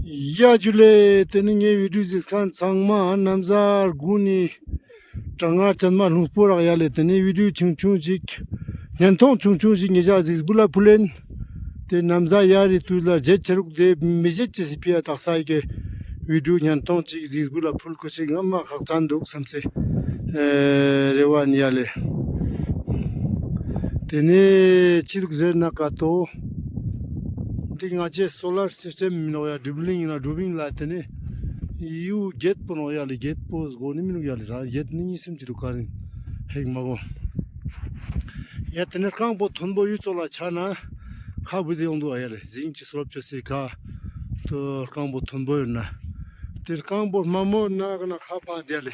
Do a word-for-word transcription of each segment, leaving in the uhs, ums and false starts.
ཡ་ཇུ་ལེ། ཏེ་ནེ་ངའི་བི་ཌིའོ་གཟིགས་མཁན་ཚང་མ་ནམ་ཟླ་དགུ་ནི་གྲང་ངར་ཅན་མ་རླུང་སྤོ་རག་ཡ་ལེ། ཏེ་ནེ་བི་ཌིའོ་ཆུང་ཆུང་ཞིག་བརྙན་ཐུང་ཆུང་ཆུང་ཞིག་ངེ་ཞ་གཟིགས་འབུལ་ལ་ཕུལ་ཨིན། ཏེ་ནམ་ཟླ་ཡ་རི་དུས་ལ་རྗེད་ཆ་རུག་ཏེ་མི་རྗེད་ཅེས་སི་ཕི་ཡ་དག་ས་ཡི་གེ་བི་ཌིའོ་བརྙན་ཐུང་ཞིག་གཟིགས་འབུལ་ལ་ཕུལ་ཁོ་ཞིག་ངའ་མ་ཁག་ཅན་འདུག་བསམ་སེ་ཨེ་རེ་བ་ནི་ཡ་ལེ། ཏེ་ནེ་ཅི་འདུག་ཟེར་ན་ཀ་ཏོ། འདི་ང་ཅའི་སོ་ལར་སིས་ཊེམ་མི་ནོག་ཡ། སྒྲིབ་ལིང་ཡིན་ན་སྒྲིབ་ལིང་ལ་ཏེ་ནེ་ཡུ་བརྒྱད་པོ་ནོག་ཡ་ལེ། བརྒྱད་པོ་སྒོ་ནི་མི་ནུག་ཡ་ལེ། ར་བརྒྱད་ནི་གཉིས་གསུམ་ཅི་འདུག་ག་རིང་ཧེག་མ་གོ། ཡ་ཏེ་ནེ་རྐང་པོ་མཐོན་པོ་ཡུ་ཙོགས་ལ་ཆ་ན་ཁ་བུད་དེ་ཡོང་འདུག་ཡ་ལེ། ཟིང་ཅིག་སོ་ལབ་ཅོ་སི་ཁ་ཏོ་རྐང་པོ་མཐོན་པོ་ཡོད་ན། ཏེ་རྐང་པོ་དམའ་མོ་ན་ག་ན་ཁ་ཕང་དེ་ལེ།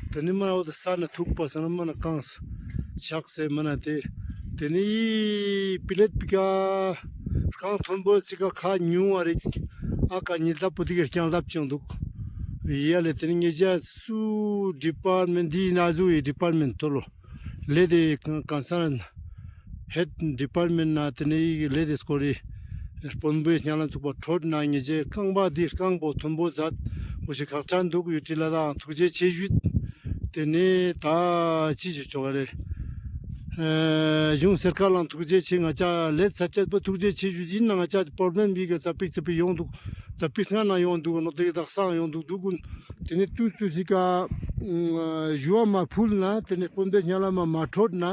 ཏེ་ནེ་མ་འོ་ཏེ་ས་ན་ཐུག་པ་ས་ན་མ་ན་གང་ཆགས་སེ་མ་ན་ཏེ། ཏེ་ནེ་ཡི་པི་ལེད་པི་ཀ་རྐང་མཐོན་པོ་ཅིག་ག་ཁ་ཉུང་བ་རིག་ཨ་ཀ་ཉིལ་ལྡབ་པོ་ཏི་གེ་རྐྱང་ལྡབ་ཅིག་འདུག་ཡ་ལེ། ཏེ་ནེ་ངེ་ཞ་སུ་ཌི་པར་མེན་ཊ་འདི་ན་ཟུ་ཡི་ཌི་པར་མེན་ཊ་ཏོ་ལོ། ལེ་ཏེ་ཀན་སརན་ཧེཌ་ཌི་པར་མེན་ཊ་ན་ཏེ་ནེ་ཡི་ལེ་ཏེ་སྐོར་རི་དཔོན་པོའི་སྙན་ལམ་ཚུགས་པ་འཕྲོད་ན་ངེ་ཞའི་རྐང་པ་འདི་རྐང་པོ་མཐོན་པོ་ཛད་གོ་ཤེས་ཁག་ཅན་འདུག་ཡུ་ཊི་ལ་དང་ཐུགས་རྗེ་ཆེ་ཞུས། ཏེ་ནེ་ད་ཅི་ཞུ་ཆོག་ག་རེ། ཨེ་གཞུང་སར་ཀར་ལའང་ཐུགས་རྗེ་ཆེ། ང་ཅ་ལེད་ས་ཆད་པོ་ཐུགས་རྗེ་ཆེ་ཞུས། ཡིན་ན་ང་ཅ་པོར་མེན་བི་ག་ཙ་པིག་ཙ་པིག་ཡོང་འདུག་ཙ་པིག་སྔ་ན་ཡོང་འདུག་ནོག་ཏེ་དག་སང་ཡོང་འདུག་འདུག་གུན། ཏེ་ནེ་ཏུས་ཏུས་སི་ཀ་ཨ་ཞུ་བ་མ་ཕུལ་ན་ཏེ་ནེ་དཔོན་པོའི་སྙན་ལམ་མ་མ་འཕྲོད་ན་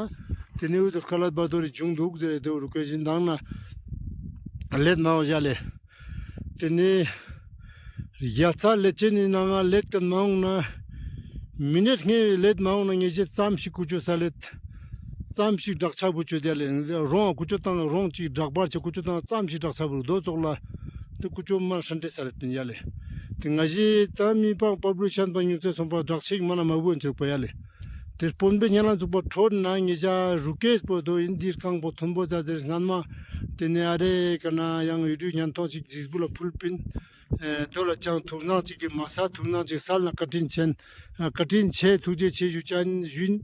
ཏེ་ནེ་འུ་ཏུ་སྐལ་བ་དོ་རི་བྱུང་འདུག་ཟེར་ཏེ་འུ་རུ་ཀེ་ཞིན་དང་ན་ལེད་མ་འོང་ཞ་ལེ། ཏེ་ནེ་རྒྱལ་ས་ལེ་ཅན་ནི་ནང་ང་ལེད་ཀ་མ་འོང་ན་མི་ནེ་ལྔའི་ལེད་མ་འོང་ན་ངེ་ཞའི་ཙམ་ཞིག་ཀུ་ཅོ་ས་ལེད། ཙམ་ཞིག་དྲག་ཆ་བུ་ཅོ་དེ་ལེ། རོང་ཀུ་ཅོ་དང་རོང་ཅིག་དྲག་པར་ཆེ་ཀུ་ཅོ་དང་ཙམ་ཞིག་དྲག་ཆ་བུ་རུ་དོ་ཙོགས་ལ་ཏེ་ཀུ་ཅོ་མ་ཧྲན་ཏེ་ས་ལེད་པིན་ཡ་ལེ། ཏེ་ང་ཞའི་ད་མི་པང་པབ་ལི་ཤན་པ་ཉུང་ཚེ་སོང་པ་དྲག་ཆེ་མ་ན་མ་བུ་ཆོག་པ་ཡ་ལེ། ཏེ་དཔོན་པོའི་སྙན་ལམ་ཚུགས་པ་འཕྲོད་ན་ངེ་ཞ་རུ་ཀེས་པོ་དོ་ཡིན་འདི་རྐང་པོ་མཐོན་པོ་ཛད་ཟེར་སྔན་མ་ཏེ་ནེ་ཨ་རེ་ཀ་ན་ཡང་བི་ཌིའོ་བརྙན་ཐུང་ཞིག་གཟིགས་འབུལ་ལ་ཕུལ་པིན། ཨེ་དོ་ལ་ཅང་ཐུགས་སྣང་ཅིག་གི་མ་ས་ཐུགས་སྣང་ཅིག་སལ་ན་བཀའ་དྲིན་ཆེན། ཨ་བཀའ་དྲིན་ཆེ་ཐུགས་རྗེ་ཆེ་ཞུ་ཅན་ཞུན།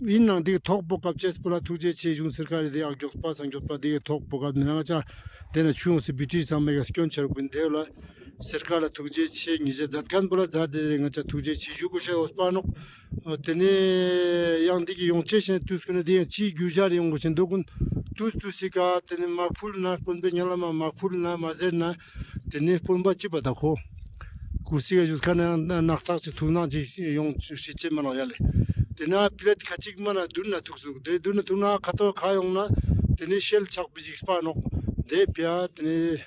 ཡིན་ནང་འདི་གི་ཐོག་པོ་སྐབས་ཅེས་པོ་ལ་ཐུགས་རྗེ་ཆེ་གཞུང་སར་ཀར་རི་དེ་ཡག་མགྱོགས་པ་སང་མགྱོགས་པ་འདི་གི་ཐོག་པོ་སྐབས་མི་ནང་ཅ་དེ་ན་ཆུ་ཡོང་སི་བི་ཊི་ཚང་མ་ག་སྐྱོན་ཆ་རུག་པིན་དེ་ལ་སར་ཀར་ལ་ཐུགས་རྗེ་ཆེ། ངེ་ཞ་ཛད་ཁན་པོ་ལ་ཛད་དེ་ང་ཅ་ཐུགས་རྗེ་ཆེ་ཞུ་གོ་ཤེས་འོས་པ་ནོག་ཨ་ཏེ་ནེ་ཡང་འདི་གི་ཡོང་ཅེས་ཤེས་ཏུས་ཀུན་ནེ་འདི་ཡང་ཅི་རྒྱུ་ཆ་རེ་ཡོང་གོ་ཤེས་འདུག་གུན། ཏུས་ཏུས་སི་ཀ་ཏེ་ནེ་མ་ཕུལ་ན་དཔོན་པོའི་སྙན་ལམ་མ་མ་ཕུལ་ན་མ་ཟེར་ན་ཏེ་ནེ་དཔོན་པ་ཅི་པ་ད་ཁོ་ཀུར་སི་ག་ཞུགས་ཁན་ན་ནག་ཐག་ཅིག་ཐུགས་སྣང་ཅིག་ཡོང་ཤེས་ཅེས་མ་ནོག་ཡ་ལེ། ཏེ་ནེ་པི་ལེད་ཁ་ཅིག་མ་ན་དུན་ན་ཐུག་སུག་ཏེ་དུན་ན་ཐུག་ན་ཁ་ཐོག་ཁ་ཡོང་ན་ཏེ་ནེ་ཤེལ་ཆག་པི་ཅིག་སྤ་ནོག་ཏེ་པ་ཏེ་ནེ་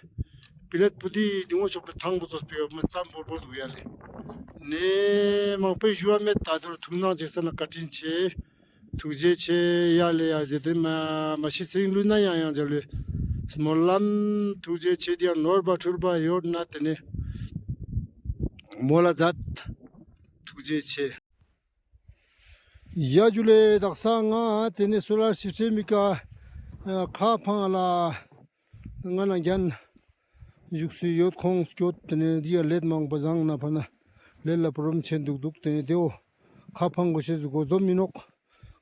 པི་ལེད་པུ་ཏི་དུང་བ་ཤོག་པའི་ཐང་པོ་ཚོགས་པའི་ཡོད་མ་ཙམ་བོར་བོར་འདུག་ཡ་ལེ། ནེ་མང་པོའི་ཞུ་བ་མེད། ད་དུར་ཐུགས་སྣང་ཅིག་ས་ན་བཀའ་དྲིན་ཆེ། ཐུགས་རྗེ་ཆེ་ཡ་ལེ། ཡ་ཟེར་ཏེ་མ་མ་ཤི་ཚེ་རིང་ལུས་ན་ཡང་ཡང་འཇབ་ལེ། སྨོན་ལམ་ཐུགས་རྗེ་ཆེ། དེ་ཡང་ནོར་བ་འཁྲུལ་བ་ཡོད་ན་ཏེ་ནེ་མོལ་ལ་ཛད། ཐུགས་རྗེ་ཆེ། ཡ་ཇུ་ལེ། དག་ས་ང་ཏེ་ནེ་སོ་ལར་སིས་ཊེམ་མི་ཀ་ཁ་ཕང་ལ་ང་ན་རྒྱན་བཞུགས་སུ་ཡོད་ཁོང་སྐྱོད། ཏེ་ནེ་འདི་ཡ་ལེད་མང་པ་ཟང་ན་ཕ་ན་ལེད་ལ་པོ་རོམ་ཆེན་འདུག་འདུག་ཏེ་ནེ་དེའོ་ཁ་ཕང་གོ་ཤེས་སུ་གོ་དོ་མི་ནོག་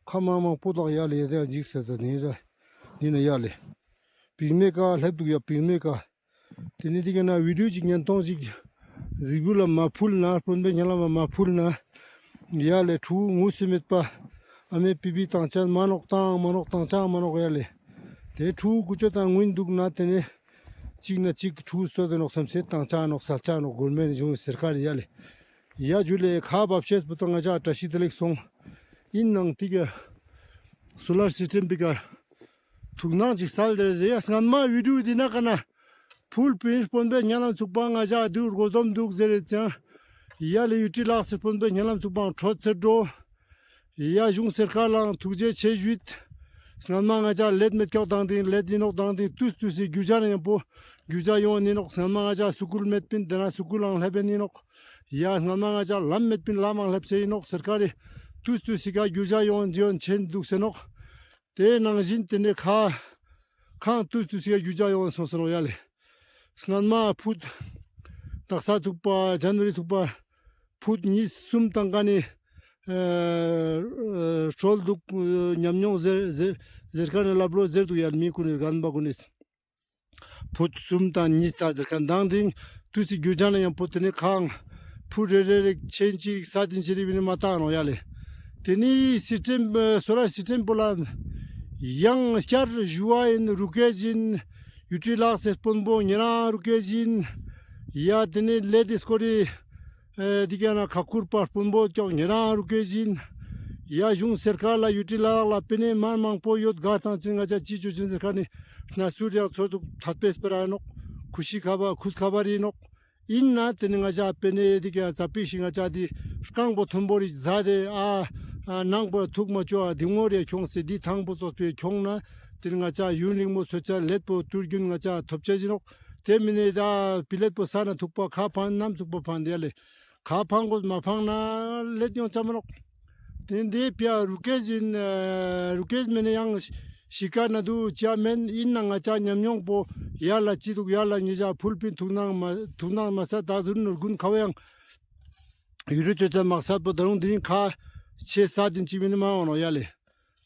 ཁ་མང་མང་པོ་དག་ཡ་ལེ་ཡ་དེ་ཡ་འཇིགས་ས་ད་ནི་ཡ་ཡིན་ན་ཡ་ལེ། བིག་མེ་ཀ་ལེབ་འདུག་ཡ་བིག་མེ་ཀ། ཏེ་ནེ་འདི་ག་ན་བི་ཌིའོ་ཅིག་བརྙན་ཐུང་ཅིག་གཟིགས་འབུལ་ལ་མ་ཕུལ་ན་དཔོན་པོའི་སྙན་ལམ་མ་མ་ཕུལ་ན་ཡ་ལེ་ཕྲུ་གུ་ངུས་སེ་མེད་པ་ཨ་མའི་པི་པི་བཏང་ཆ་མ་ནོག་བཏང་མ་ནོག་བཏང་ཆ་མ་ནོག་ཡ་ལེ། ཏེ་ཕྲུ་གུ་ཀུ་ཅོ་དང་ངུན་འདུག་ན་ཏེ་ནེ་ཅིག་ན་ཅིག་ཕྲུ་གུ་སོ་ཏེ་ནོག་སམ་སེ་བཏང་ཆ་ནོག་སལ་ཆ་ནོག་གོར་མེན་གཞུང་སར་ཀར་ཡ་ལེ། ཡ་ཇུ་ལེ། ཁ་བབ་ཤེས་པོ་ཏང་ང་ཅ་བཀྲ་ཤིས་བདེ་ལེགས་སོང་། ཡིན་ནང་ཏེ་ག་སོ་ལར་སིས་ཊེམ་པི་ཀ་ཐུགས་སྣང་ཅིག་སལ་ཏེ་རེ་ཟེར་ཡ་སྔན་མ་བི་ཌིའོ་འདི་ན་ཀ་ན་ཕུལ་པིན། དཔོན་པོའི་སྙན་ལམ་ཚུགས་པ་ང་ཅ་དུ་རྒོ་དོམ་འདུག་ཟེར་རེ་ཅང་ཡ་ལེ་ཡུ་ཊི་ལགས་སི་དཔོན་པོའི་སྙན་ལམ་ཚུགས་པའང་འཕྲོད་ཚེ་འགྲོ། ཡ་གཞུང་སར་ཀར་ལའང་ཐུགས་རྗེ་ཆེ་ཞུས། སྔན་མ་ང་ཅ་ལེད་མེད་ཀྱོག་དང་ཏིང་ལེད་ཡིན་ནོག་དང་ཏིང་ཏུས་ཏུས་སི་རྒྱུ་ཆ་ནི་ཡང་པོ་རྒྱུ་ཆ་ཡོང་ནི་ནོག་སྔན་མ་ང་ཅ་སུ་ཀུལ་མེད་པིན་ཏེ་ན་སུ་ཀུལ་ལའང་ལེབ་ཡིན་ནོག་ཡ་སྔན་མ་ང་ཅ་ལམ་མེད་པིན་ལམ་མང་ལེབ་སེ་ཡིན་ནོག་སར་ཀར་རི་ཏུས་ཏུས་སི་ཀ་རྒྱུ་ཆ་ཡོང་ཡོང་ཆེན་འདུག་སེ་ནོག་ཏེ་ནང་བཞིན་ཏེ་ནེ་ཁ་ཁང་ཏུས་ཏུས་སི་ཀ་རྒྱུ་ཆ་ཡོང་སོང་སེ་ནོག་ཡ་ལེ། སྔན་མ་ཕུད་དག་ས་ཚུགས་པ་ཇན་ཝ་རི་ཚུགས་པ་ཕུད་གཉིས་གསུམ་དང་ཀ་ནེ་ཨ་ཨ་སྲོལ་འདུག་ཉམས་མྱོང་ཟེར་ཟེར་ཟེར་ཁན་ནི་ལབ་རོ་ཟེར་འདུག་ཡ་མི་ཀུན་ནི་རྒན་པ་ཀུན་ནི། ཕུད་གསུམ་དང་གཉིས་ད་ཟེར་ཁན་དང་དེ་ ཏུས་སི་རྒྱུ་ཅན་ཡང་པོ་ཏེ་ནེ་ཁང་ཕུ་རེ་རེ་རེ་ཆེན་ཅིག་ས་ཏིན་ཅི་རིག་པི་ནི་མ་ཏང་ནོག་ཡ་ལེ། ཏེ་ནེ་སི་སི་ཊེམ་སོ་ལར་སི་སི་ཊེམ་པོ་ལ་ཡང་སྐྱར་ཞུ་བ་ཨིན། རུ་ཀེ་ཞིན་ཡུ་ཊི་ལག་སེ་སྤོན་པོ་ཉེ་རང་རུ་ཀེ་ཞིན་ཡ་ཏེ་ནེ་ལེ་ཏེ་སྐོར་རི་ཨེ་ཏེ་ཀ་ན་ཁ་ཁུར་པ་སྤོན་པོ་ཀྱོག་ཉེ་རང་རུ་ཀེ་ཞིན་ཡ་གཞུང་སར་ཀར་ལ་ཡུ་ཊི་ལག་ལ་པེ་ནེ་མ་མང་པོ་ཡོད་ག་ཏང་ཅིན་ང་ཅ་ཅི་ཅོ་ཅིན་ཟེར་ཁ་ནི་ན་སུ་རེ་ཡང་ཚོད་དུག་ཐད་པེ་སྤེ་ར་ཨིན་ནོག། ཁུ་ཤི་ཁ་བ་ཁུ་ཁ་བ་རི་ཨིན་ནོག། ཨིན་ན་ཏེ་ནེ་ང་ཅ་པེ་ནེ་ཏེ་ཀ་ཙ་པིག་ཤིག་ང་ཅ་ཏེ་རྐང་པོ་ཐོན་པོ་རི་ཛད་དེ་ཨ་ཨ་ནང་པོ་ཐུག་མ་ཅོ་ཨ་ཏེ་ངོ་རེ་ཁྱོངས་སེ་ཏེ་ཐང་པོ་ཙོགས་པེ་ཁྱོང་ན་ཏེ་ནེ་ང་ཅ་ཡུན་རིང་མོ་སོ་ཅ་ལེད་པོ་ཏུར་གྱུན་ང་ཅ་ཐོབ་ཅེས་ཨིན་ནོག། ཏེ་མེ་ནེ་ད་པི་ལེད་པོ་ས་ན་ཐུག་པ་ཁ་ཕང་ནམ་ཚུགས་པ་ཕང་ཏེ་ཡ་ལེ། ཁ་ཕང་གོས་མ་ཕང་ན་ལེད་ཡོང་ཅ་མ་ནོག། ཏེ་ནེ་ཏེ་ཕི་ཡ་རུ་ཀེ་ཞིན་ཨ་རུ་ཀེ་ཞིན་མེ་ནེ་ཡང་ཤི་ཀ་ན་དུ་ཅ་མེན། ཨིན་ན་ང་ཅ་ཉམས་མྱོང་པོ་ཡ་ལ་ཅི་དུག་ཡ་ལ་ཉེ་ཞ་ཕུལ་པིན་ཐུག་ནང་མ་ཐུག་ནང་མ་ས་ད་དུ་ནོར་གུན་ཁ་བ་ཡང་ཡུ་རུ་ཅོ་ཅ་མག་ས་པོ་ད་རུང་ཏེ་རིང་ཁ་ཆེ་ས་ཏིན་ཅི་མེན་མ་འོང་ནོག་ཡ་ལེ།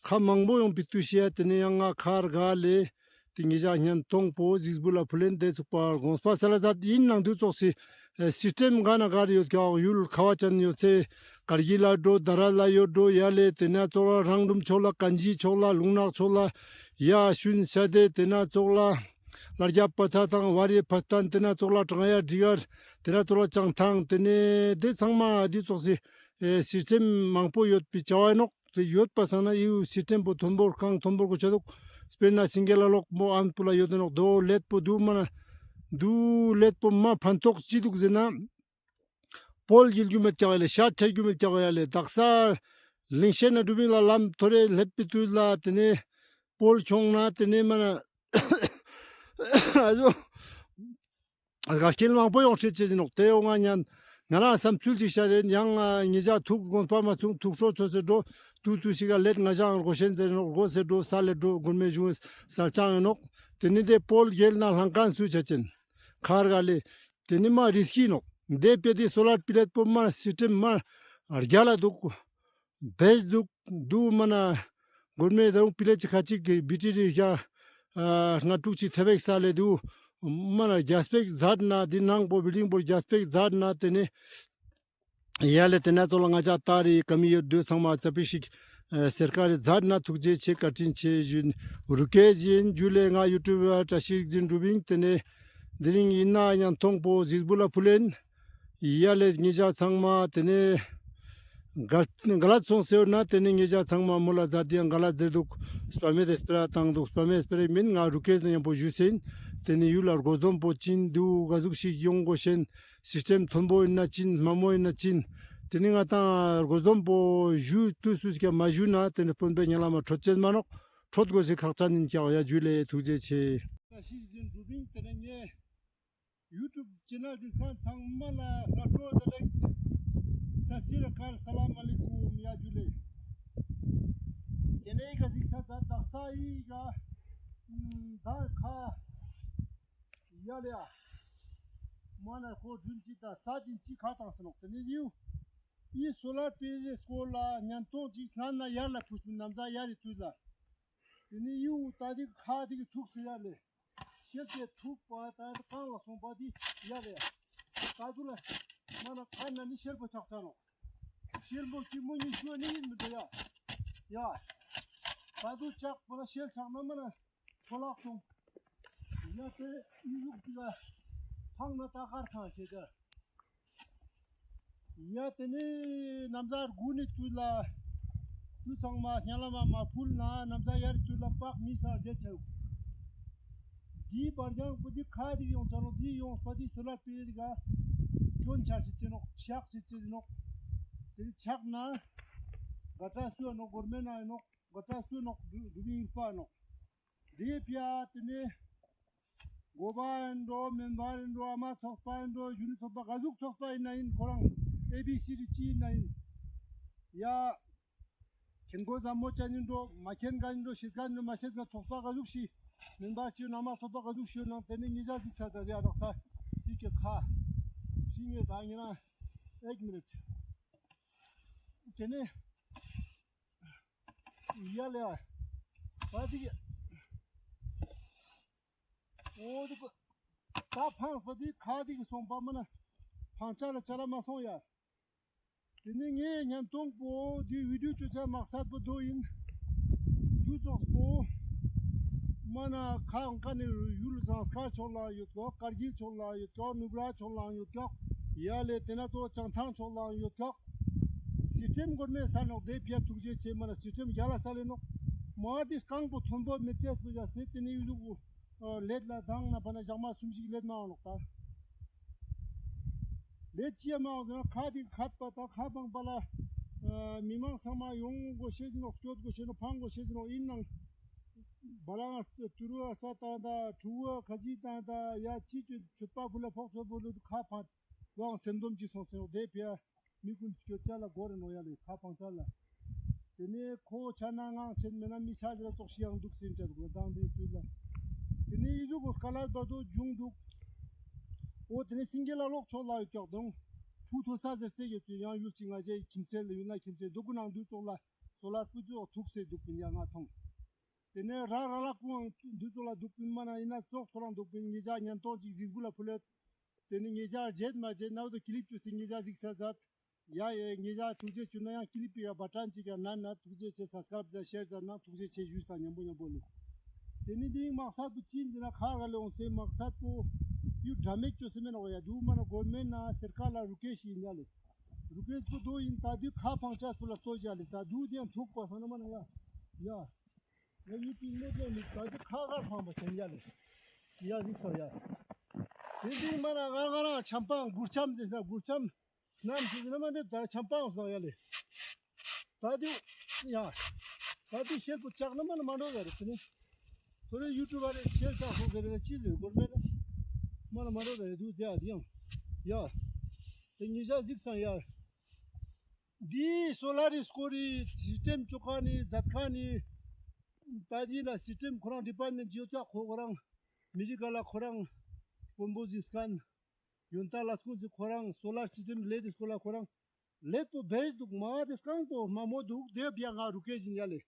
ཁ་མང་པོ་ཡོང་པི་ཏུས་ཤི་ཡ་ཏེ་ནེ་ཡང་ང་ཁར་ག་ལེ། ཏེ་ཉེ་ཞ་ཉན་ཏོང་པོ་ཟིགས་བུ་ལ་ཕུལ་ལེན་ཏེ་ཚུགས་པ་དགོངས་པ་སལ་ལ་ཛད། ཨིན་ནང་དུ་ཙོགས་སི་ཨེ་སི་སི་ཊེམ་ག་ན་ག་རེ་ཡོད་ཀྱག་ཡུལ་ཁ་བ་ཅན་ཡོད་སེ་ཀར་གིལ་ལ་འགྲོ་དར་ལ་ཡོད་འགྲོ་ཡ་ལེ། ཏེ་ན་ཙོགས་ལ་རང་ལུམ་ཕྱོགས་ལ་ཀན་ཇི་ཕྱོགས་ལ་ལུང་ནག་ཕྱོགས་ལ་ཡ་ཤུན་ཤ་དེ་ཏེ་ན་ཙོགས་ལ་ལར་རྒྱ་པ་ཚ་དང་ཝ་རི་ཕ་སྟན་ཏེ་ན་ཙོགས་ལ་ཀྲང་ཡ་ཌི་གར་ཏེ་ན་ཙོགས་ལ་ཅང་ཐང་ཏེ་ནེ་ཏེ་ཚང་མ་ཏེ་ཙོགས་སི་ཨེ་སི་སི་ཊེམ་མང་པོ་ཡོད་པི་ཅ་བ་ཨིན་ནོག། ཏེ་ཡོད་པ་སང་ན་ཡུ་སི་སི་ཊེམ་པོ་ཐོན་པོ་རྐང་ཐོན་པོ་གོ་ཆ་དུག། སྤེར་ན་སིང་གེ་ལ་ལོག་མོ་ཨན་པུ་ལ་ཡོད་ནོག། དོ་ལེད་པོ་དུ་མ་ན་དུ་ལེད་པོ་མ་ཕན་ཐོགས་ཅི་དུག་ཟེར་ན་པོལ་གྱིལ་གྱུ་མེད་ཀྱག་ཡ་ལེ། ཤ་ཁྲེལ་གྱུ་མེད་ཀྱག་ཡ་ལེ། དག་ས་ལིང་ཤེད་ན་གྲུ་བིང་ལ་ལམ་ཐོ་རེ་ལེབ་པི་ཏུས་ལ་ཏེ་ནེ་པོལ་ཁྱོང་ན་ཏེ་ནེ་མ་ན་ཨ་ཟོ། ག་ཁེལ་མང་པོ་ཡོང་ཤེས་ཅེས་ནོག། ཏེ་ཡོང་ང་ཉན་ང་རང་བསམ་ཚུལ་ཅིག་ཤར་རེན། ཡང་ང་ཉེ་ཞ་ཐུག་དགོངས་པ་མ་ཚུགས་ཐུག་ཧྲོ་ཚོ་སེ་འགྲོ་ཏུ་ཏུ་ཞིག་ག་ལེད་ང་ཞ་ང་རྒོ་ཤེན་ཟེར་ནོག། རྒོ་སེ་འགྲོ་ས་ལེ་འགྲོ་གོར་མེ་ཞུང་ས་ལྕང་ཡིན་ནོག། ཏེ་ནི་ཏེ་པོལ་གེལ་ན་ལྷང་ཀན་སུ་ཆ་ཅེན་ཁར་ག་ལེ། ཏེ་ནི་མ་རིས་ཀི་ནོག། ཏེ་པེ་ཏི་སོ་ལར་པི་ལེད་པོ་མ་སི་སི་ཊེམ་མ་རྒྱ་ལ་འདུག། བེས་དུག་དུ་མ་ན་གོར་མེ་དང་པི་ལེ་ཅི་ཁ་ཅིག་གི་བི་ཏི་རི་ཡ་ཨ་ལྔ་དྲུག་ཅིག་ཐེ་བེག་ས་ལེ་དུ་མ་ན་རྒྱ་སྤེག་ཛད་ན་དེ་ནང་པོ་བི་ལིང་པོ་རྒྱ་སྤེག་ཛད་ན་ཏེ་ནེ་ཡ་ལེ་ཏེ་ན་ཙོགས་ལ་ང་ཅ་ཏ་རི་ཀ་མི་ཡོད་དུ་ཚང་མ་ཙ་པིག་ཤིག་ཨ་སེར་ཀ་རི་ཛད་ན་ཐུགས་རྗེ་ཆེ་བཀའ་དྲིན་ཆེ་ཞུ་ཨིན། རུ་ཀེ་ཞིན་ཇུ་ལེ། ང་ཡུ་ཊུབ་བྲ་ཤིག་ཛིན་རུ་བིང་ཏེ་ནེ་དེ་རིང་ཡིན་ན་ཡང་ཐོང་པོ་ཟིགས་བུ་ལ་ཕུལ་ལེན། ཡ་ལེ་ཉེ་ཞ་ཚང་མ་ཏེ་ནེ་ག་ག་ལ་སོང་སེ་ཡོད་ན་ཏེ་ནེ་ཉེ་ཞ་ཚང་མ་མོལ་ལ་ཛད་དེ་ཡང་ག་ལ་ཟེར་དུག། སྤ་མེ་དེ་སྤེ་ར་བཏང་དུག། སྤ་མེ་སྤེ་ར་མིན་ང་རུ་ཀེ་ཞིན་ཡང་པོ་ཞུས་ཟིན། ཏེ་ནེ་ཡུལ་ལ་རྒོ་འཛོམས་པོ་ཅིན་དུ་ག་ཟུག་ཤིག་ཡོང་གོ་ཤེན། སི་སི་ཊེམ་ཐོན་པོ་ཡིན་ན་ཅིན་མ་མོ་ཡིན་ན་ཅིན། ཏེ་ནེ་ང་དང་རྒོ་འཛོམས་པོ་ཞུ་ཏུས་སུ་ཞིག་མ་ཞུ་ན་ཏེ་ནེ་དཔོན་པོའི་ཉ་ལ་མ་ཁྲོད་ཅེས་མ་ནོག། ཁྲོད་གོས་ཤིག་ཁག་ཅན་ཡིན་ཀྱག། ཡ་ཇུ་ལེ་ཐུགས་རྗེ་ཆེ། ཤིག་ཛིན་རུ་བིང་ཏེ་ནེ་ངའི་ཡུ་ཊུབ་ཅེ་ནལ་ཅིག་ཁན་ཚང་མ་ལ་སྔ་དྲོ་བདེ་ལེགས། ས་སི་ར་ཀར་ས་ལམ་ཨ་ལེ་ཀུམ། ཡ་ཇུ་ལེ། ཏེ་ནེ་ཨི་ཀ་ཞིག་ས་ད་དག་ས་ཨི་ཀ་ད་ཁ་ཡ་ལེ་ཡ། མ་ན་ཁོ་རྫུན་ཅིག་ད་ས་ཅིན་ཅིག་ཁ་བཏང་སེ་ནོག། ཏེ་ནེ་ཡུ་ཨི་སོ་ལར་པེ་ནལ་སྐོར་ལ་ཉན་ཐོང་ཅིག་སྣ་ན་ཡར་ལ་ཕུ་སུ་ནམ་ཟ་ཡར་རི་ཏུས་ལ། ཏེ་ནེ་ཡུ་ད་དེ་ཁ་དེ་གི་ཐུག་སེ་ཡ་ལེ། ཤེལ་ཏེ་ཐུག་པ་ད་རྐང་ལ་སོང་པ་དེ་ཡ་ལེ། ད་དུ་ལ་མ་ན་ཁ་ན་ནི་ཤེལ་པོ་ཆག་ཆ་ནོག། ཤེལ་པོ་གཅིག་མོ་གཉིས་ཤུ་ནི་ཡིན་མི་འདུག་ཡ། ཡ། ད་དུ་ཆག་པ་ན་ཤེལ་ཆག་ན་མ་ན་ཁོ་ལག་སོང་། ཡ་ཏེ་ཨི་ཡུག་དེ་ལ་ཕང་ན་ད་ཀར་ཐང་ཆེ་ད། ཡ་ཏེ་ནེ་ནམ་ཟ་དགུ་ནི་ཏུས་ལ་ཏུས་ཚང་མ་སྙ་ལ་མ་མ་ཕུལ་ན་ནམ་ཟ་ཡར་ཏུས་ལ་པག་མི་ས་རྗེ་ཆེ། དེའི་བར་ཡང་པོ་དེ་ཁ་དེ་ཡོང་ཆ་ནོག། དེ་ཡོང་པ་དེ་སི་ལ་པེ་རི་ག་སྐྱོན་ཆ་ཞིག་ཅེ་ནོག། ཆག་ཞིག་ཅེ་ནོག། དེ་ཆག་ན་ག་ཏྲ་སུ་ནོག། གོར་མེན་ན་ནོག། ག་ཏྲ་སུ་ནོག། དུ་དུ་བིང་ཡུག་པ་ནོག། དེ་ཕི་ཡ་ཏེ་ནེ་འགོ་པ་ཨིན་འགྲོ། མེམ་བར་ཨིན་འགྲོ། ཨ་མ་ཚོགས་པ་ཨིན་འགྲོ། གཞོན་ནུ་ཚོགས་པ་ག་ཟུག་ཚོགས་པ་ཨིན་ན་ཨིན། ཁོ་རང་ཨེ་བི་སི་ཅི་ཨིན་ན་ཨིན། ཡ་མཁྱེན་གོ་ཟབ་མོ་ཅན་ཨིན་འགྲོ། མ་མཁྱེན་ག་ཨིན་འགྲོ། ཤེས་ག་ཨིན་འགྲོ། མ་ཤེས་ག་ཚོགས་པ་ག་ཟུག་ཤིག་མེམ་བར་ཅི་ཨིན་ན་ཨ་མ་ཚོགས་པ་ག་ཟུག་ཤིག་ཨིན་ན་ཏེ་ནེ་ཉེ་ཞ་ཟིགས་ས་ད་ཡ་དག་ས་ཡི་གེ་ཁ་ཤིང་ངེ་ད་ཉེ་རང་ཨེག་མི་ནིཊ། ཏེ་ནེ་ཡ་ལེ་ཡ་ད་དེ་གི་འོ་དེ་གོ། ད་ཕངས་པ་དེ་ཁ་དེ་གི་སོང་པ་མ་ན་ཕང་ཆ་ལ་ཆ་ལ་མ་སོང་ཡ། དེ་ནས་ངས་ཉན་ཐོང་པོ་དེ་བི་ཌིའོ་ཅོ་ཆ་མག་སད་པོ་དོ་ཡིན། དུས་ཚོགས་པོ་མ་ན་ཁ་འང་ཀ་ནས་ཡུལ་ཟངས་དཀར་ཕྱོགས་ལའང་ཡོད་ཀྱོག། ཀར་གིལ་ཕྱོགས་ལའང་ཡོད་ཀྱོག། ནུབ་ར་ཕྱོགས་ལའང་ཡོད་ཀྱོག། ཡ་ལེ་དེ་ན་ཚོ་བྱང་ཐང་ཕྱོགས་ལའང་ཡོད་ཀྱོག། སི་ཊེམ་གོར་མེ་ས་ནོག་དེ་ཕི་ཡ་ཐུགས་རྗེ་ཆེ། མ་ན་སི་ཊེམ་ཡ་ལ་ས་ལེ་ནོག། མ་དེ་རྐང་པོ་མཐོན་པོ་མེད་ཅེས་པོ་ཡ་སེ་དེ་ནས་ཡུལ་ལུགས་ལེད་ལ་དང་ན་པ་ན་ཞག་མ་སུམ་ཞིག་ལེད་མ་འོང་ནོག་ད། ལེད་ཅི་ཡ་མ་འོང་ཟེར་ན་ཁ་དེ་ཁད་པ་ད་ཁ་ཕང་པ་ལ་མི་མང་ཚང་མ་ཡོང་དགོས་ཤེས་ཟིན་ནོག། སྐྱོད་དགོས་ཤེས་ནོག། ཕང་དགོས་ཤེས་ཟིན་ནོག། ཡིན་ནང་བ་ལང་ཏུ་རུ་ཨ་ས་ཏང་ད་ཕྲུ་གུ་ཁ་ཅི་ཏང་ད་ཡ་ཅི་ཅོ་ཆུད་པ་ཕུ་ལ་ཕོག་ཆོད་པོ་ལུ་ཁ་ཕང་ལོང་སེམས་སྡོམ་ཅི་སོང་སེ་ནོག་དེ་ཕི་ཡ། མི་ཀུན་སྐྱོད་ཅ་ལ་གོ་རེ་ནོག་ཡ་ལེ་ཁ་ཕང་ཅ་ལ། དེ་ནས་ཁོ་ཆ་ན་ངང་ཆེན་མེད་ན་མི་ཆ་ཟེར་ཙོགས་ཤིག་ཡང་འདུག་ཟིན་ཅ་འདུག་ལ་དང་དེ་དུས་ལ། དེ་ནས་ཡི་ཟུག་གོ་སྐ་ལ་བར་དོ་འབྱུང་འདུག། འོ་དེ་ནས་སིང་གེ་ལ་ལོག་ཕྱོགས་ལ་ཡོད་ཀྱོག་དང་། ཕུ་ཐོ་ས་ཟེར་ཚེ་ཡོད་དུས་ཡང་ཡུལ་གྱི་ང་ཅའི་ཁྱིམ་ཚེ་ལ་ཡུལ་ན་ཁྱིམ་ཚེ་འདུག་གུ་ནང་དུས་ཙོགས་ལ་སོ་ལར་སྤུ་ཙོགས་ཐུག་སེ་འདུག་པིན་ཡ་ང་མཐོང་། དེ་ནས་ར་ར་ལ་ཀུའང་འདུས་ཙོགས་ལ་འདུག་པིན་མ་ན་ཡིན་ན་ཙོགས་ཐོ་རང་འདུག་པིན་ངེ་ཅག་ཉན་ཐོང་ཅིག་གཟིགས་བུ་ལ་ཕུལ་ལེད། དེ་ནས་ངེ་ཅག་རྗེད་མ་རྗེད་ནའུ་དོ་ཀི་ལིབ་ཅུ་སི་ངེ་ཅག་གཟིགས་ས་མཛད། ཡ་ཡ་ངེ་ཅག་ཐུགས་རྗེ་ཆེ་ན་ཡང་ཀི་ལིབ་པི་ཡ་བ་ཀྲན་ཅིག་ཡ་ནན་ན་ཐུགས་རྗེ་ཆེ་སབ་སི་ཀ་རབ་ཛ་ཤེར་ཛ་ན་ཐུགས་རྗེ་ཆེ་ཞུས་ས་ཉམ་པོ་ཉམ་པོ་ལེ། དེ་ནས་དེ་རིང་མག་སད་པོ་ཅི་ཡིན་ཟེར་ན་ཁ་ར་ལེ་འོང་སེ་མག་སད་པོ་ཡུ་དྲ་མེད་ཅོ་སེ་མེན་ན་འོ་ཡ་དུ་མ་ན་གོར་མེན་ན་སེར་ཀ་ལ་རུ་ཀེ་ཤི་ཡིན་ཡ་ལེ། རུ་ཀེ་ཤི་པོ་དོ་ཡིན་ད་དུ་ཁ་ཕང་ཅ་སུ་ལ་ལྟོ་ཞ་ལེ་ད་དུ་དེ་ཡང་ཐུག་པ་སང་ན་མ་ན་ཡ་ཡ། ང་ཡུལ་དེ་མེད་ལོ་ནི་ད་དུ་ཁ་ཁ་ཕང་པ་ཆེན་ཡ་ལེ། ཡ་གཟིགས་སོ་ཡ། དེ་དུས་མ་ན་ང་ང་རང་ཆམ་པའང་གུར་ཆམ་ཟེར་ན་གུར་ཆམ་ནམ་ཟེར་ན་མ་ནི་ད་ཆམ་པའང་སོང་ཡ་ལེ། ད་དུ་ཡ། ད་དུ་ཤེལ་པོ་ཆག་ན་མ་ན་མ་འགྲོ་ཡ་རེ་དེ་ནི། ཁོ་རེ་ཡུ་ཊུབ་པ་རེ་ཤེལ་ཆག་སོང་ཟེར་རེ་ཅི་ཟེར་གོར་མེན་ན། མ་ན་མ་འགྲོ་ཡ་རེ་དུ་དེ་ཡ་དེ་ཡང་ཡ། དེ་ཉི་ཤ་གཟིགས་སང་ཡ། འདི་སོ་ལ་རི་སྐོར་རི་སི་ཊེམ་ཅོ་ཁན་ནི་ཛད་ཁན་ནི་ད་འདི་ལ་སི་ཊེམ་ཁོ་རང་ཌི་པཱར་མེན་ཊ་ཅིག་ཡོད་ཀྱག་ཁོ་ཁོ་རང་མི་རི་ཀ་ལ་ཁོ་རང་དཔོན་པོ་ཟིག་སྐན་ཡོན་ཏན་ལ་སྐུ་ཟིག་ཁོ་རང་སོ་ལར་སི་ཊེམ་ལེ་དི་སྐོར་ལ་ཁོ་རང་ལེད་པོ་བེས་འདུག་མ་དེ་རྐང་པོ་མ་མོ་འདུག་དེ་བི་ཡ་ང་རུ་ཀེ་ཞིན་ཡ་ལེ།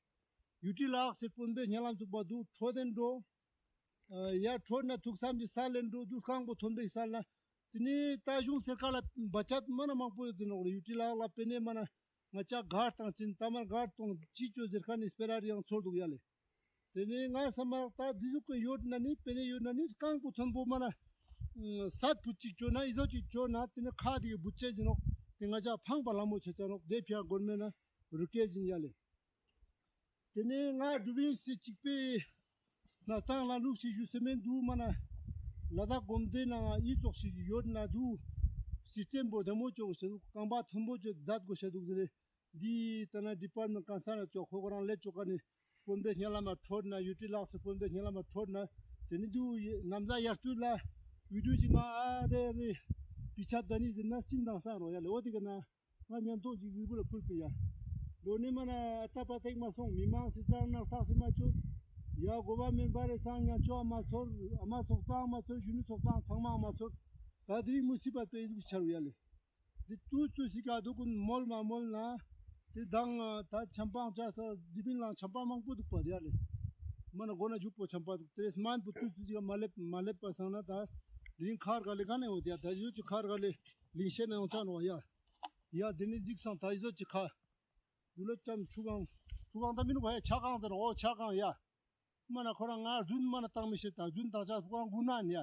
ཡུ་ཊི་ལགས་སི་དཔོན་པོའི་སྙན་ལམ་ཚུགས་པ་འདུག་འཕྲོད་དེན་འགྲོ། ཡ་འཕྲོད་ན་ཐུགས་བསམ་གྱི་ས་ལེན་འགྲོ་དུས་རྐང་པོ་ཐོན་པའི་ས་ལ། དེ་ནས་ད་གཞུང་སེར་ཁ་ལ་བ་ཅད་མ་ན་མང་པོ་ཡོད་དེ་ནོག་ལེ། ཡུ་ཊི་ལགས་ལ་པེ་ནེ་མ་ན་ང་ཅག་གར་བཏང་ཅིན་ད་མར་གར་གཏོང་ཅི་ཅོ་ཟེར་ཁ་ནི་སྤེ་ར་རི་ཡང་ཚོར་འདུག་ཡ་ལེ། དེ་ནས་ང་ས་མ་རག་ད་འདི་ཟུག་གི་ཡོད་ན་ནི་པེ་ནེ་ཡོད་ན་ནི་རྐང་པོ་ཐོན་པོ་མ་ན་སད་ཕུད་ཅིག་ཅོ་ན་ཨི་ཟོ་ཅིག་ཅོ་ན་དེ་ནས་ཁ་དེ་གི་བུད་ཅེ་ཟིན་ནོག་དེ་ང་ཅག་ཕངས་པ་ལ་མོ་ཆེ་ཆ་ནོག་དེ་ཕི་ཡ་གོར་མེན་ན་རུ་ཀེ་ཞིན་ཡ་ལེ། དེ་ནས་ང་དྲུ་བིན་སི་གཅིག་པའི་ན་ཏང་ལ་ལུག་ཞིག་ཞུ་སེ་མེན་འདུག་མ་ན། ལ་དྭགས་གོམ་སྟེ་ནང་ཨི་ཙོགས་ཞིག་ཡོད་ན་འདུག་སི་ཊེམ་པོ་བདེ་མོ་ཅོ་དགོས་ཤེས་འདུག་རྐང་པ་མཐོན་པོ་ཅོ་མཛད་དགོས་ཤེས་འདུག་ཟེར་རེ། འདི་ལྟ་ན་ཌི་པཱར་མེན་ཊ་གང་ས་ན་ཅོ་ཁོ་ཁོ་རང་ལས་ཅོ་ཀ་ནི་དཔོན་པོའི་སྙན་ལམ་མ་འཕྲོད་ན་ཡུ་ཊི་ལགས་སི་དཔོན་པོའི་སྙན་ལམ་མ་འཕྲོད་ན་དེ་ནི་འདུག་ནམ་ཟླ་དབྱར་དུས་ལ་བི་ཌིའོ་ཅིག་མ་ཨ་རེ་རེ་པི་ཆ་ད་ནི་ཟེར་ན་སྤྱིན་དང་ས་རོ་ཡ་ལེ་འོ་དེ་ག་ན། ང་ཉན་ཐོང་ཅིག་གཟིགས་བུ་ལ་ཕུལ་པི་ཡ། ལོ་ནི་མ་ན་ཨ་ཏ་པ་ཏེག་མ་སོང་མི་མང་སི་སང་ནག་ཐག་སི་མ་ཆོས། ཡ་གོ་བ་མེན་པ་རེ་སང་ཉན་ཆོ་ཨ་མ་ཚོར་ཨ་མ་ཚོགས་པའང་མ་ཚོར་གཞོན་ནུ་ཚོགས་པའང་ཚང་མའང་མ་ཚོར། ད་དེ་རིང་མུ་སི་པ་པེ་ཟུག་ཆ་རུ་ཡ་ལེ། དེ་ཏུས་ཏུས་སི་ཀ་དུ་ཀུན་མོལ་མ་མོལ་ན། དེ་དང་ད་ཆམ་པའང་ཆ་ས་དི་པིན་ལང་ཆམ་པ་མང་པོ་འདུག་པ་ཡ་ལེ། མ་ན་གོ་ན་ཇུག་པོ་ཆམ་པ་འདུག་དེ་རེ་སྨན་པོ་ཏུས་ཏུས་སི་ཀ་མ་ལེབ་མ་ལེབ་པ་སང་ན་ད་དེ་རིང་ཁར་ག་ལེ་ག་ནས་འོ་དེ་ཡ་ད་ཡུ་ཅི་ཁར་ག་ལེ་ལིང་ཤེ་ན་ཡོང་ཆ་ནོ་ཡ། ཡ་དེ་ནི་གཟིགས་སང་ད་ཨི་ཟོ་ཅིག་ཁ། དུ་ལོ་ཙམ་ཆུ་གང་། ཆུ་གང་ད་མི་ནུག་ཧེ་ཆ་གང་ཟེར་ནོག་འོ་ཆ་གང་ཡ། མ་ན་ཁོ་རང་ང་རྫུན་མ་ན་བཏང་མི་ཤེས་ད་རྫུན་བཏང་ཆ་ཁོ་རང་དགུ་ན་ཡ།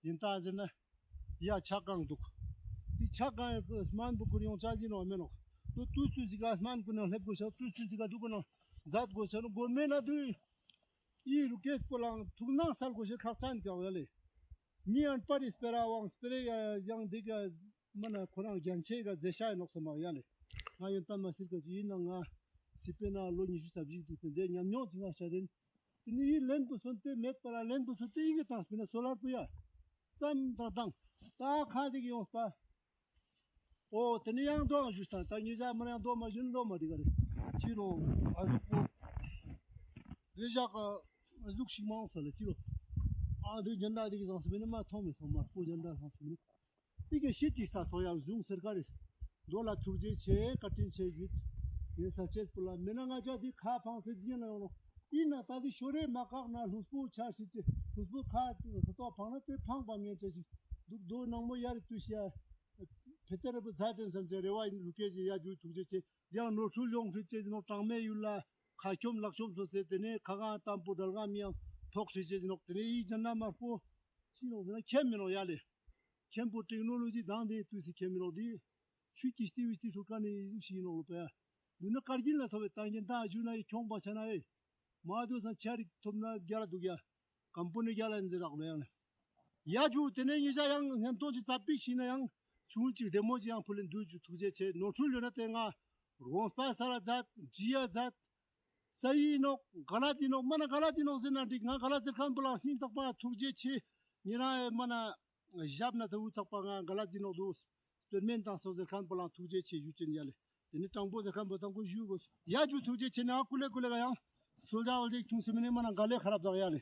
ཡིན་ད་ཟེར་ན། ཡ་ཆ་གང་འདུག་དེ་ཆ་གང་ཡ་སྨན་པོ་ཁུར་ཡོང་ཆ་ཡིན་ནོག་མེ་ནོག་དུ་ཏུས་ཏུས་སི་ཀ་སྨན་པོ་ནང་སླེབས་དགོས་ཤ་ཏུས་ཏུས་སི་ཀ་དུ་གོ་ནང་མཛད་དགོས་ཤ་ནོ་གོ་མེ་ན་དུ། ཨི་རུ་ཀེས་པོ་ལང་ཐུག་ནང་སལ་དགོས་ཤ་ཁག་ཅན་ཀྱག་ཡ་ལེ། མི་ཨན་པར་རི་སྤེ་ར་ཝང་སྤེ་རེ་ཡ་ཡང་འདི་ག་མ་ན་ཁོ་རང་རྒྱན་ཆེ་ག་ཟེ་ཤ་ཡ་ནོག་སམ་མ་ཡ་ལེ། ང་ཡོན་ཏན་མ་སིལ་ག་ཅི་ཡིན་ན་ང་སི་པེ་ན་ལོ་ཉི་ཤུ་རྩ་བཞི་འདུག་སྟེ་འདི་ཉམས་མྱོང་ཅི་ང་ཤ་དེན། དེ་ནི་ཡི་ལན་པོ་སོན་ཏེ་མེད་པ་ལ་ལན་པོ་སོན་ཏེ་ཡི་གེ་དང་སྤེ་ན་སོ་ལར་པོ་ཡ། ཙམ་དང་དང་ད་ཁ་དེ་གི་ཡོང་སྤ། འོ་དེ་ནི་ཡང་དོ་ཨང་ཞུས་ཏང་ད་ངེ་ཟ་མ་ན་ཡང་དོ་མ་ཞུ་ནི་དོ་མ་དི་ག་རེ། ཅི་རོ་ཨ་ཟུག་པོ། རེ་ཞག་ག་ཨ་ཟུག་ཞིག་མ་འོང་ས་ལེ་ཅི་རོ། ཨ་དེ་ཇན་ཌ་དེ་གི་དང་སྤེ་ན་མ་ཐོང་མི་སོང་མ་སྤོ་ཇན་ཌ་དང་སྤེ་ན། ཏི་ཀེ་ཤི་ཏི་ས་སོ་ཡང་གཞུང་སེར་ཀ་རེ། མདོ་ལ་ཐུགས་རྗེ་ཆེ་བཀའ་དྲིན་ཆེ་ཞུས། ངས་ས་ཆེད་པོ་ལ་མེ་ན་ང་ཅག་འདི་ཁ་ཕངས་སེ་འདི་ན་ཡོང་ནོ། ཨིན་ན་ད་དེ་ཤོ་རེ་མ་ཁག་ན་ལྷུག་པོ་ཆ་ཤི་ཅེ་ལྷུག་པོ་ཁ་ཏོ་ཕང་ན་དེ་ཕང་པ་མེན་ཅེ་ཞིག་དུག་དོ་ནང་མོ་ཡ་རེ་ཏུས་ཡ་ཕེ་ཏེ་ར་བུ་ཛ་དེན་སམ་ཅེ་རེ་བ་ཨིན་རུ་ཀེ་ཞིག་ཡ་ཇུ་ཐུགས་རྗེ་ཆེ། དེ་ཡང་ནོར་འཁྲུལ་ཡོང་ཧྲི་ཅེ་ནོག་གྲངས་མེད་ཡུལ་ལ་ཁ་ཁྱོམ་ལག་ཁྱོམ་སོ་སེ་དེ་ནས་ཁ་གང་དམ་པོ་དྲལ་གང་མི་ཡང་ཕོག་ཧྲི་ཅེ་ནོག་དེ་ནས་ཨི་ཇན་ན་དམར་པོ་ཅི་ནོག་ཟེར་ན་ཁྱེམ་མི་ནོག་ཡ་ལེ། ཁྱེམ་པོ་ཊེག་ནོ་ལོ་ཇི་དང་དེ་ཏུས་སི་ཁྱེམ་མི་ནོག་དེ། ཆུ་ཀིས་ཏི་ཝིས་ཏི་ཧྲུལ་ཁ་ནི་ཨི་ཟུག་ཤིག་ཨིན་ནོག་ལོ་པ་ཡ། ལུས་ན་ཀར་གིལ་ལ་ཐོབ་པའི་ཏང་རྒྱན་ཏང་ཨ་ཞུ་ན་ཡི་ཁྱོང་པ་ཆ་ན་ཡི། མ་དུ་སང་ཆ་རིག་ཐོབ་ན་རྒྱ་ལ་དུག་ཡ། ཀམ་པོ་ནི་རྒྱ་ལ་ཨིན་ཟེར་རག་ལོ་ཡང་ནི། ཡ་ཇུ་དེ་ནས་ཉི་ཤ་ཡང་ཉན་ཐོང་ཅིག་ཙ་པིག་ཤིག་ན་ཡང་ཆུང་ཅིག་བདེ་མོ་ཅིག་ཡང་ཕུལ་ལེན་དུ་ཇུ་ཐུགས་རྗེ་ཆེ། ནོར་འཁྲུལ་ཡོད་ན་དེ་ང་དགོངས་པ་ས་ལ་མཛད་ཇི་ཡ་མཛད། ས་ཡི་ནོག་ག་ལ་དི་ནོག་མ་ན་ག་ལ་དི་ནོག་ཟེར་ན་འགྲིག་ང་ག་ལ་ཟེར་མཁན་པོ་ལ་སྙིང་ཐག་པ་ཐུགས་རྗེ་ཆེ། ཉེ་རང་མ་ན། ཞབས་ན་ད་འུ་ཚག་པ་ང་ག་ལ་དི་ནོག་དུ། སྟོད་སྨན་དང་སོགས་ཟེར་མཁན་པོ་ལ་ཐུགས་རྗེ་ཆེ་ཞུ་ཅན་ཡ་ལེ། དེ་ནི་དྲང་པོ་ཟེར་མཁན་པོ་དང་ཀུ་ཞུ་དགོས། ཡ་ཇུ་ཐུགས་རྗེ་ཆེ་ན་ཀུ་ལེ་ཀུ་ལེ་ག་ཡང་སོལ་ཇ་འོལ་ཇེ་ཁྱུང་སེ་མི་ནི་མ་ན་ག་ལེ་ཁ་རབ་དག་ཡ་ལེ།